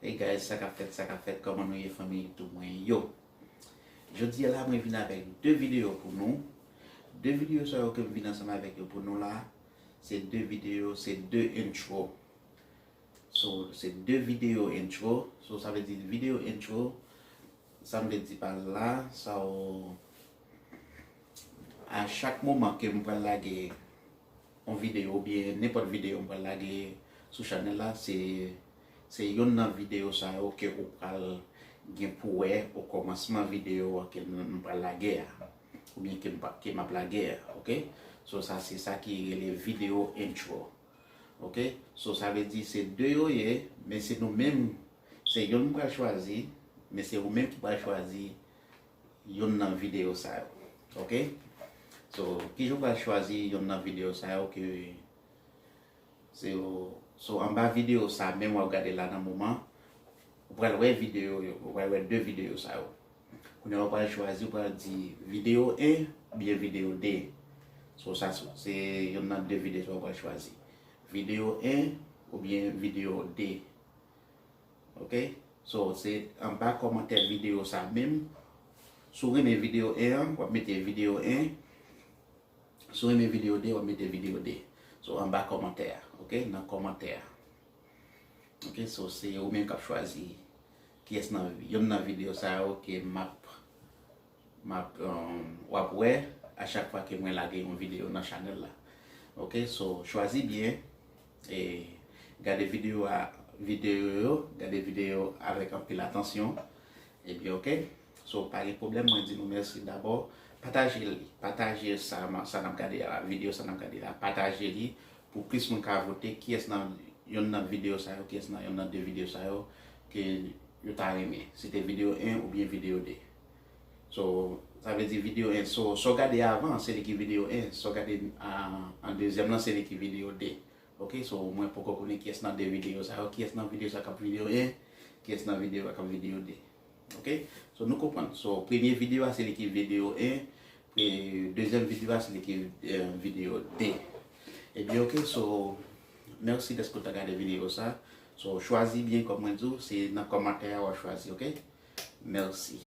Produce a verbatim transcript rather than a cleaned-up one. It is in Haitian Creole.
Hey guys, sa k ap fèt, sa k ap fèt, kòman nou ye fanmi YouTube mwen yo? Jodi a la, mwen vin avèk de videyo pou nou. De videyo sa yo ke m vin ansanm avèk yo pou nou la, se de videyo, se de intro. So, se de videyo intro. So, sa vle di videyo intro, sa m vle di pa la, sa w, a chak moman ke m pral lage yon videyo oubyen nenpòt videyo m pral lage sou chanèl la, se, se yonn nan videyo sa yo ke ou pral gen pou wè o kòmansman videyo a ke m, m pral lage a, oubyen ke m pa, ke m ap lage a, oke? So, sa se sa ki rele videyo intro. Oke? So, sa vle di se de yo ye, men se nou menm, se yonn m pral chwazi, men se ou menm ki pral chwazi yonn nan videyo sa yo. Oke? So, kijan w pral chwazi yonn nan videyo sa yo ke se yo, so, anba videyo sa menm w ap gade la nan moman, ou pral wè videyo yo, ou pral wè de videyo sa yo. Kounye a ou pral chwazi, ou pral di videyo en oubyen videyo de. So, sa se, se yonn nan de videyo sa ou pral chwazi. Videyo en oubyen videyo de. Oke? So, se anba kòmantè videyo sa menm. Si w renmen videyo en an, w ap mete videyo en. Si w renmen videyo de, w ap mete videyo de. So, anba kòmantè a, oke? Nan kòmantè a. Oke, so, se ou menm k ap chwazi kiyès nan, yonn nan videyo sa yo ke m ap, m ap, um, w ap wè a chak fwa ke mwen lage yon videyo nan chanèl la. Oke, so, chwazi byen, e gade videyo a, videyo yo, gade videyo avèk anpil atansyon. Ebyen, oke? So, pa gen pwoblèm, mwen di nou mèsi dabò. Pataje li, pataje sa, sa n ap gade a la, videyo sa n ap gade la, pataje li pou plis moun ka vote kiyès nan yonn nan videyo sa yo, kiyès nan yonn nan de videyo sa yo ke yo ta renmen. Si te videyo en oubyen videyo de. So, sa vle di videyo en, so, sa w gade avan, se li ki videyo en, sa w gade a, an dezyèm lan, se li ki videyo de. Oke, so, mwen poko konnen kiyès nan de videyo sa yo, kiyès nan videyo sa k ap videyo en, kiyès nan videyo a k ap videyo de. Oke? So, nou konprann. So, premye videyo a, se li ki videyo en. E dezyèm videyo a, se li ki, eh, videyo de. Ebyen, oke, so, mèsi dèske w ta gade videyo sa. So, chwazi byen, kòm mwen di w, se nan kòmantè a w ap chwazi, oke? Mèsi.